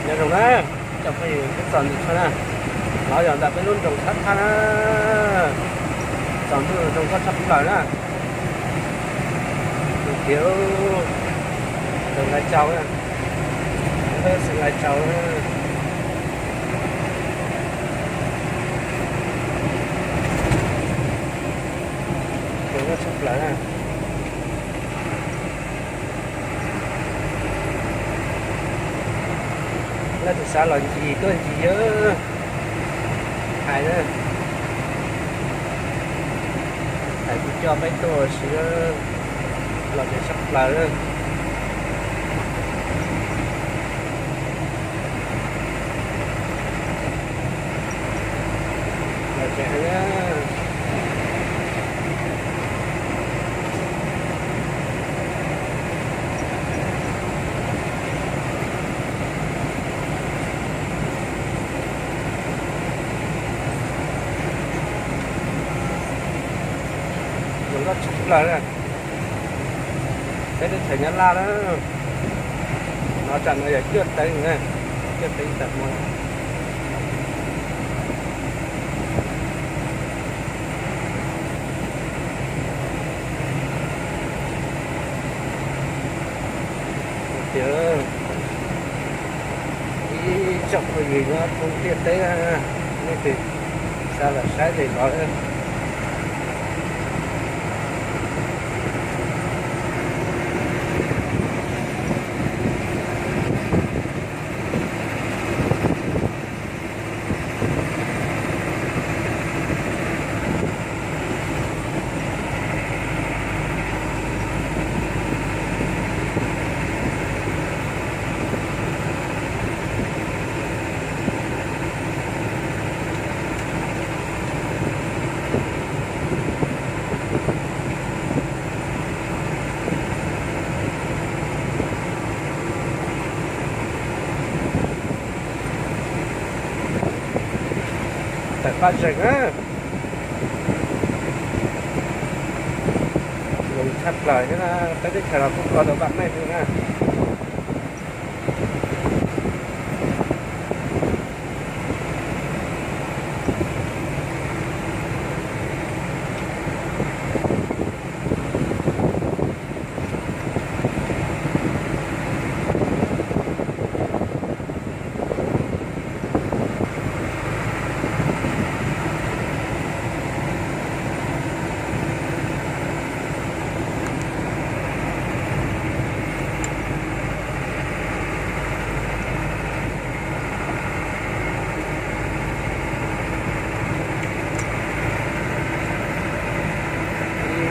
Nyob zoo na, cov phooj ywg, peb txog ntawm tshaj na, los yog ntawm peb lub nroog Thab Thab na, txog ntuj zoo nkauj tshaj plaws na. Tias zoo Lai Châu na, peb xeev Lai Châu na. Zoo nkauj tshaj plaws na. Leej twg xav los ncig tuaj ncig yog hais na, hais kuv coj peb tuaj ua si, los tsev tshaj plaws na. Los tsev heev na. Zoo nkauj tshaj plaws na. Peb teb chaws Nyab Laj na, no tsam no yog cuaj teev na, cuaj teev tawm hmo. Tias ib tsoom phooj ywg nyob thoob ntiaj teb, leej twg xav los saib ces los. Tawm paj zeeg na. Zoo tshaj plaws thiab na, peb teb chaws los kuj kho tau vam meej heev na.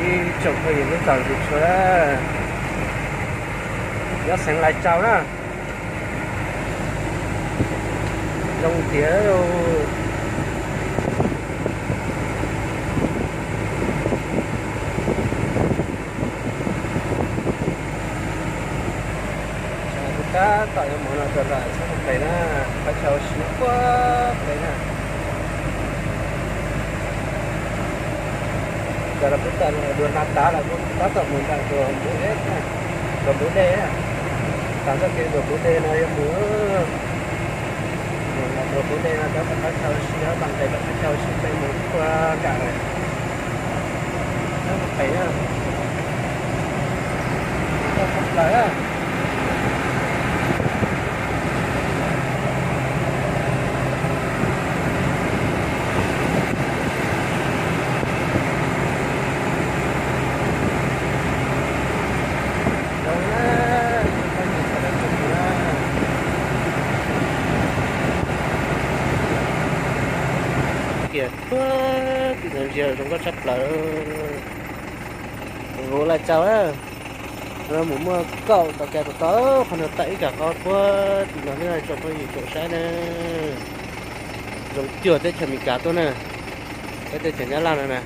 Ib tsoom phooj ywg, peb txog ntawm tshaj na, nyob xeev Lai Châu na. Zoo tiag. Tsheb tab tom yuav mus no rau lawm, txhob mus pem na, qhov chaw ua si puag pem na. Cov lawv pub tawm no dua hnav tav lawm kuj tab tom mus nram Duas Npub Dej, Duas Npub Dej, tav ntxoj kev Duas Npub Dej no yuav mus. Mus Duas Npub Dej no rau tom qhov chaw ua si, nqa nqes tom qhov chaw ua si pem mus puag nram lawm. Txhob mus pem na. Txhob mus pem na. Zoo na, peb mus txog lawm txog tus na. Kiag puag tim no ntsia zoo nkauj tshaj plaws. Vauv Lai Châu na, mus muaj kaum tau kiag tau tau qhov no tawm ib kawm qhov puag tim no thiab tsoom phooj ywg tsoom saib na. Zoo cuag teb chaws Amelikas tuaj na, peb teb chaws Nyab Laj no na.